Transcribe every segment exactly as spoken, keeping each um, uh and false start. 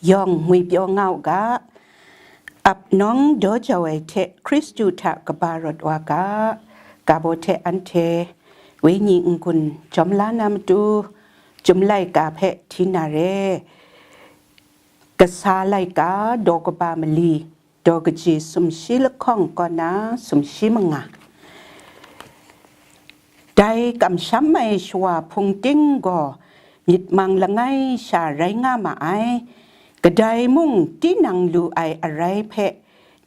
yawng ngwipyaw nga u ga, ap nawng daw jau ai hte Hkristu hta kaba rawt wa ga, ga baw hte anhte wenyi n-gun jawm la na matu, Chyum laika hpe hti na re, kasa laika daw kaba mali, daw kaji sumshi lahkawng kaw na sumshi manga. Dai kamsham ai shawa hpung ting gaw myit mang langai sha rai nga ma ai. Kadai mung tinang lu ai arai hpe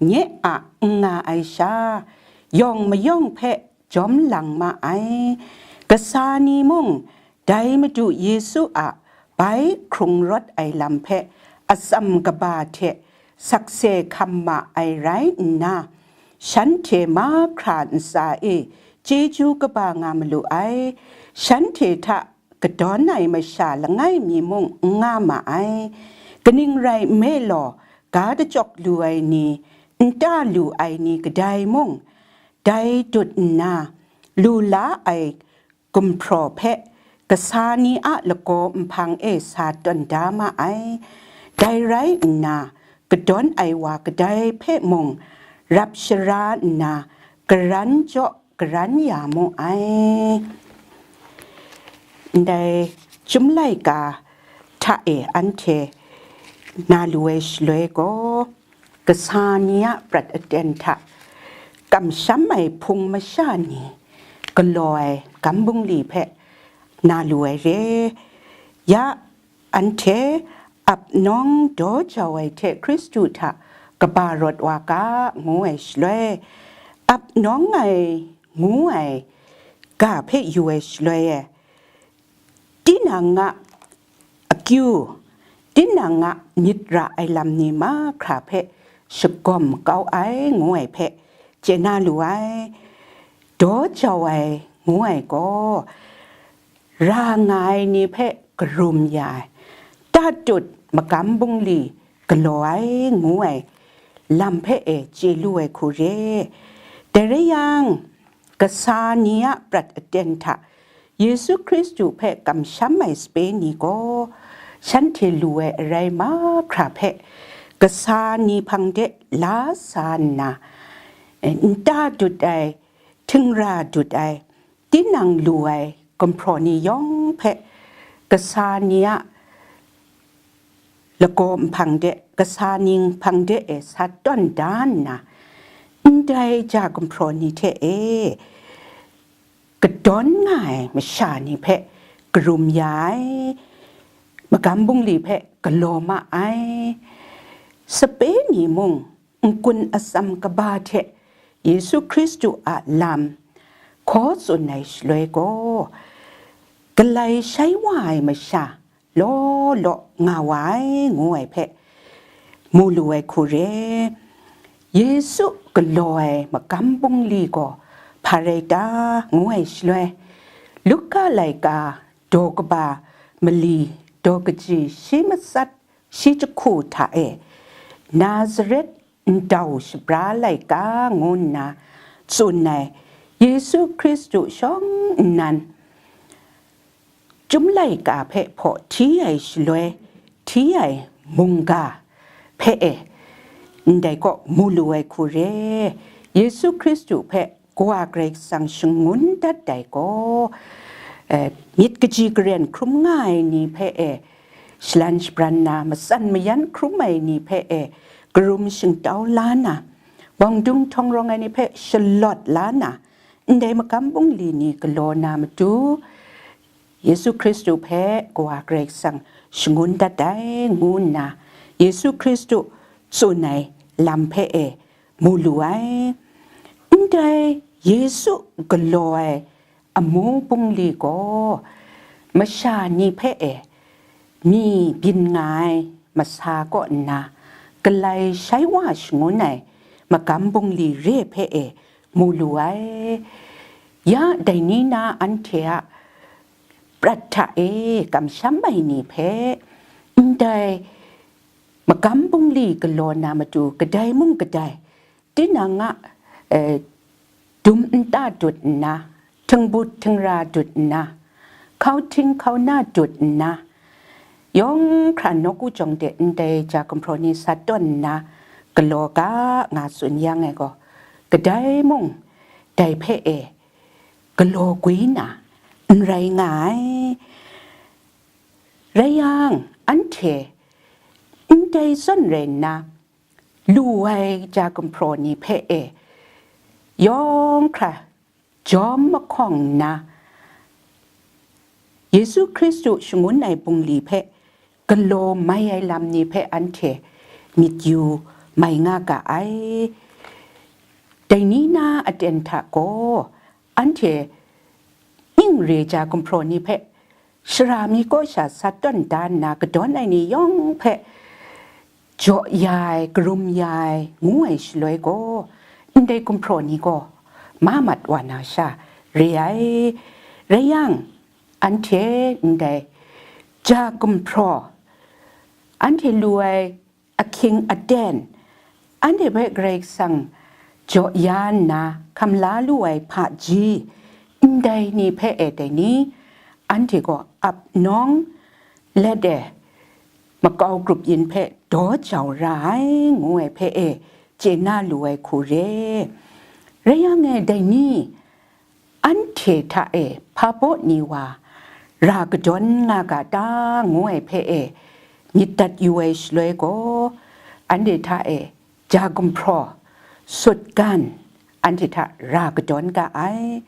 nye a n nga ai sha, yawng mayawng hpe jawm lang ma ai. Kasa ni mung dai Madu Yesu a bai hkrung rawt ai lam hpe atsam kaba hte sakse hkam ma ai rai nna, shanhte mahkra ntsa e chyeju kaba nga malu ai, shanhte hta kadawn ai masha langai mi mung n nga ma ai. Kaning rai nme law, ga dachyawk lu ai ni, nta lu ai ni kadai mung, dai dut nna, lu la ai gumhpraw hpe kasa ni a lagaw nhpang e sa tawn da ma ai. Dai rai nna, kadawn ai wa kadai hpe mung rap shara nna, karan jaw karan ya mu ai. Ndai Chyum laika hta e anhte na lu ai shaloi gaw, kasa ni a prat aten hta kamsham ai hpung masha ni galaw ai gam bungli hpe na lu ai re. Ya, anhte ap nawng daw jau ai hte Hkristu hta kaba rawt wa ga, ngu ai shaloi, ap nawng ai ngu ai ga hpe yu ai shaloi e, tinang a akyu, tinang a myit ra ai lam ni mahkra hpe shagawm kau ai, ngu ai hpe chye na lu ai. Daw jau ai ngu ai gaw, ra nga ai ni hpe karum ya ai, tatut magam bungli galaw ai ngu ai lam hpe e chye lu ai hku re. Dai rai yang, kasa ni a prat aten hta Yesu Hkristu hpe kamsham ai sape ni gaw, shanhte lu ai arai mahkra hpe kasa ni hpang de la sa nna, nta dut ai, htingra dut ai, tinang lu ai gumhpraw ni yawng hpe kasa ni a lagaw nhpang de, kasa ni nhpang de e sa tawn da nna, ndai ja gumhpraw ni hte e kadawn nga ai masha ni hpe karum ya ai, magam bungli hpe galaw ma ai, sape ni mung n-gun atsam kaba hte Yesu Hkristu a lam hkaw tsun ai shaloi gaw, galai shai wa ai masha law law nga wa ai, ngu ai hpe mu lu ai hku re. Yesu galaw ai magam bungli gaw hpa rai ta, ngu ai shaloi, Luka laika daw kaba mali, daw kaji shi matsat shi jahku hta e, Nazaret ndau shabra laika ngu nna tsun ai Yesu Hkristu shawng nnan, Chyum laika hpe hpaw hti ai shaloi, hti ai mungga hpe e, ndai kaw mu lu ai hku re. Yesu Hkristu hpe Kawa Karai Kasang shangun dat ai gaw, eh, myit kaji karen hkrum nga ai ni hpe e, shalan shabran na, matsan mayan hkrum ai ni hpe e, karum shingtau la na, bawng dung htawng rawng ai ni hpe shalawt la na, ndai magam bungli ni galaw na matu, Yesu Hkristu hpe Kawa Karai Kasang shangun dat ai, ngu nna Yesu Hkristu tsun ai lam hpe e mu lu ai. Ndai Yesu galaw ai amu bungli gaw masha ni hpe e mi byin nga ai masa kaw nna, galai shai wa shangun ai magam bungli re hpe e mu lu ai. Ya dai ni na anhte a prat hta e kamsham ai ni hpe, ndai magam bungli galaw na matu kadai mung kadai, tinang a, eh, dum nta dut nna, htingbut htingra dut nna, hkau hting hkau na dut nna, yawng hkra nawku jawng de ndai ja gumhpraw ni sa tawn nna galaw ga nga tsun yang e gaw, kadai mung dai hpe e galaw gwi na n rai nga ai. Rai yang, anhte ndai zawn rai nna, lu ai ja gumhpraw ni hpe e yawng hkra jawm mahkawng nna, Yesu Hkristu shangun ai bungli hpe galaw mai ai lam ni hpe anhte myit yu mai nga ga ai. Dai ni na aten hta gaw, anhte ning re ja gumhpraw ni hpe shara mi kaw sha sa tawn da nna kadawn ai ni yawng hpe jaw ya ai, karum ya ai, ngu ai shaloi gaw, ndai gumhpraw ni gaw ma mat wa na sha re ai. Rai yang, anhte ndai ja gumhpraw, anhte lu ai ahkying aten, anhte hpe Karai Kasang jaw ya nna hkam la lu ai hpaji, ndai ni hpe e dai ni, anhte gaw ap nawng let e makau grup yin hpe daw jau ra ai, ngu ai hpe e chye na lu ai hku re. Rai yang e, dai ni, anhte hta e hpa baw ni wa ra kadawn nga ga ta, ngu ai hpe e myit dat yu ai shaloi gaw, anhte hta e ja gumhpraw, sutgan, anhte hta ra kadawn ga ai,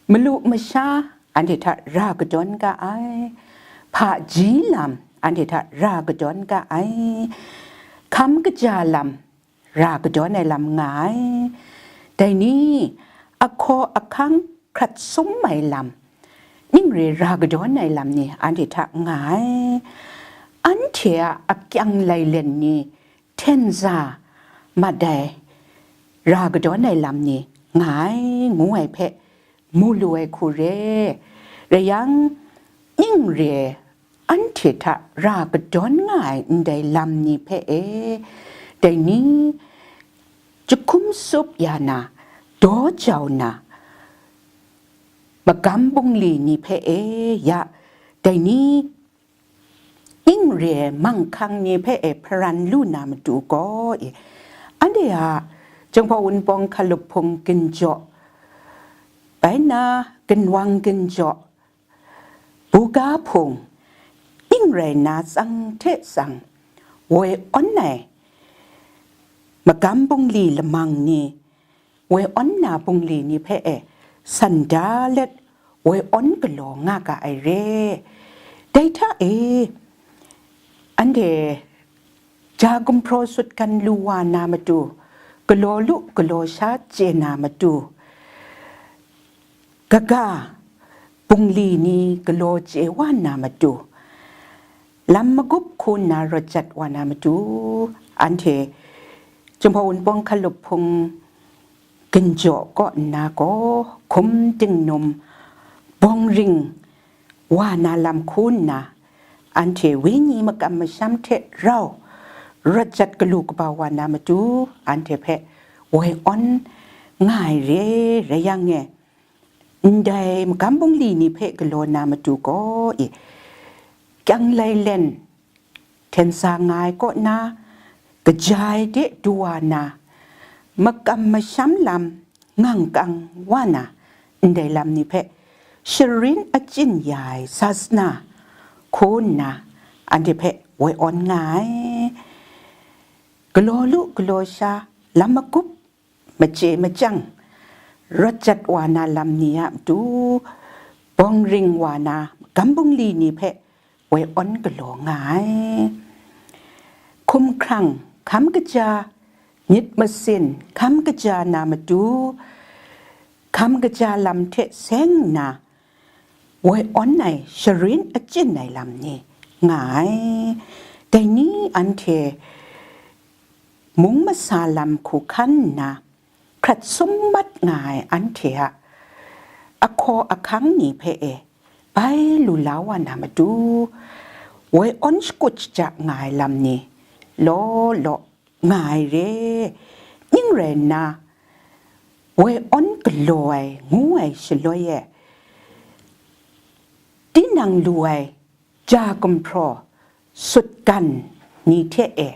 malu masha, anhte hta ra kadawn ga ai, hpaji lam, anhte hta ra kadawn ga ai, hkam kaja lam, ra kadawn ai lam nga ai. Dai ni, ahkaw ahkang hkrat sum ai lam, ning re ra kadawn ai lam ni anhte hta nga ai. Anhte a akyang lailen ni hten za mat ai, ra kadawn ai lam ni nga ai, ngu ai hpe mu lu ai hku re. Rai yang, ning re anhte hta ra kadawn nga ai ndai lam ni hpe e, dai ni, jahkum sup ya na, daw jau na, magam bungli ni hpe e ya, dai ni, ning re manghkang ni hpe e hparan lu na matu gaw e, anhte a Jinghpaw Wunpawng hkalup hpung ginjaw, bai nna ginwang ginjaw, buga hpung, ning rai nna tsang hte tsang woi awn ai magam bungli lamang ni, woi awn na bungli ni hpe e san da let woi awn galaw nga ga ai re. Dai hta e, anhte ja gumhpraw sutgan lu wa na matu, galaw lu galaw sha chye na matu, kaga bungli ni galaw chye wa na matu, lam magup hku nna rawt jat wa na matu, anhte Jinghpaw Wunpawng hkalup hpung ginjaw kaw nna gaw, hkum dingnum bawng ring wa na lam hku nna, anhte wenyi makam masham hte rau rawt jat galu kaba wa na matu, anhte hpe woi awn nga ai re. Rai yang e, ndai magam bungli ni hpe galaw na matu gaw e, kyang lailen hten sa nga ai kaw na, kaja ai de du wa na, makam masham lam ngang kang wa na, ndai lam ni hpe sharin achyin ya ai sasana hku nna, anhte hpe woi awn nga ai. Galaw lu galaw sha, lam magup, machye machyang, rawt jat wa na lam ni a matu, bawng ring wa na magam bungli ni hpe woi awn galaw nga ai. Hkumhkrang, hkam kaja, myit masin, hkam kaja na matu, hkam kaja lam hte seng nna, woi awn ai sharin achyin ai lam ni nga ai. Dai ni anhte mung masa lam hku hkan nna, hkrat sum mat nga ai anhte a ahkaw ahkang ni hpe e bai lu la wa na matu, woi awn shakut shaja nga ai lam ni law law nga ai re. Ning rai nna, woi awn galaw ai ngu ai shaloi e, tinang lu ai ja gumhpraw sutgan ni hte e,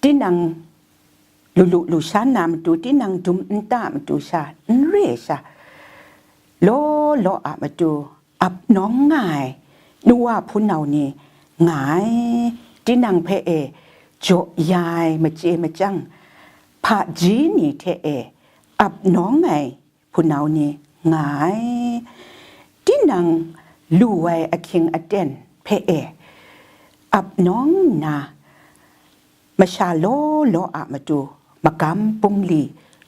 tinang lu lu lu sha na matu, tinang dum nta matu sha, n re sha, law law a matu ap nawng nga ai nu wa hpunau ni nga ai, tinang hpe e jaw ya ai machye machyang hpaji ni hte e ap nawng ai hpunau ni nga ai. Tinang lu ai ahkying aten hpe e ap nawng nna, masha law law a matu magam bungli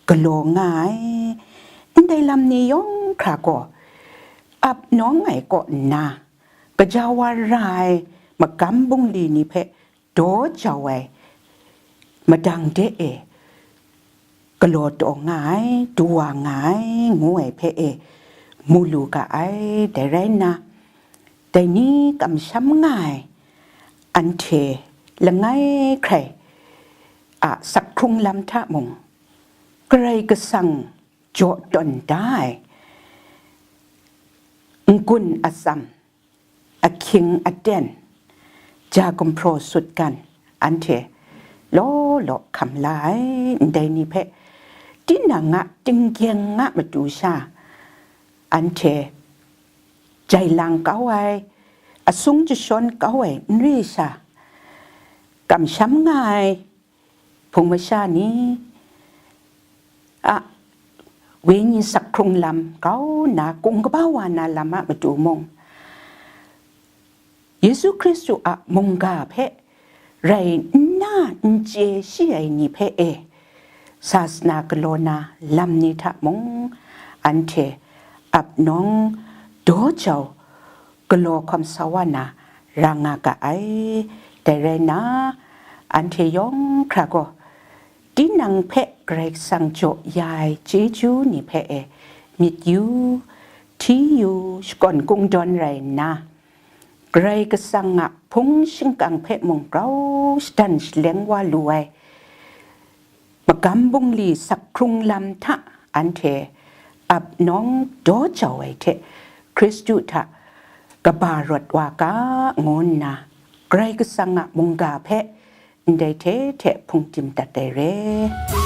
galaw nga ai. Ndai lam ni yawng hkra gaw ap nawng ai kaw nna, gaja wa ra ai magam bungli ni hpe daw jau ai madang de e galaw taw nga ai, du wa nga ai, ngu ai hpe e mu lu ga ai. Dai rai nna, dai ni kamsham nga ai anhte langai hkrai a sakhkrung lam hta mung, Karai Kasang jaw tawn da ai n-gun atsam, ahkying aten, ja gumhpraw sutgan, anhte law law hkam la ai. Ndai ni hpe tinang a tinggyeng a matu sha, anhte jai lang kau ai, asung jashawn kau ai n re sha, kamsham nga ai hpung masha ni a wenyi sakhkrung lam grau nna, kung kaba wa na lam a matu mung, Yesu Hkristu a mungga hpe rai nna n chye shi ai ni hpe e, sasana galaw na lam ni hta mung, anhte ap nawng daw jau galaw hkawm sa wa na ra nga ga ai. Dai rai nna, anhte yawng hkra gaw, tinang hpe Karai Kasang jaw ya ai chyeju ni hpe e myit yu, hti yu, shakawn kungdawn rai nna, Karai Kasang a hpung shingkang hpe mung grau shadan shaleng wa lu ai magam bungli sakhkrung lam hta anhte ap nawng daw jau ai hte, Hkristu hta kaba rawt wa ga, ngu nna Karai Kasang a mungga hpe ndai hte hte hpung tim dat ai re.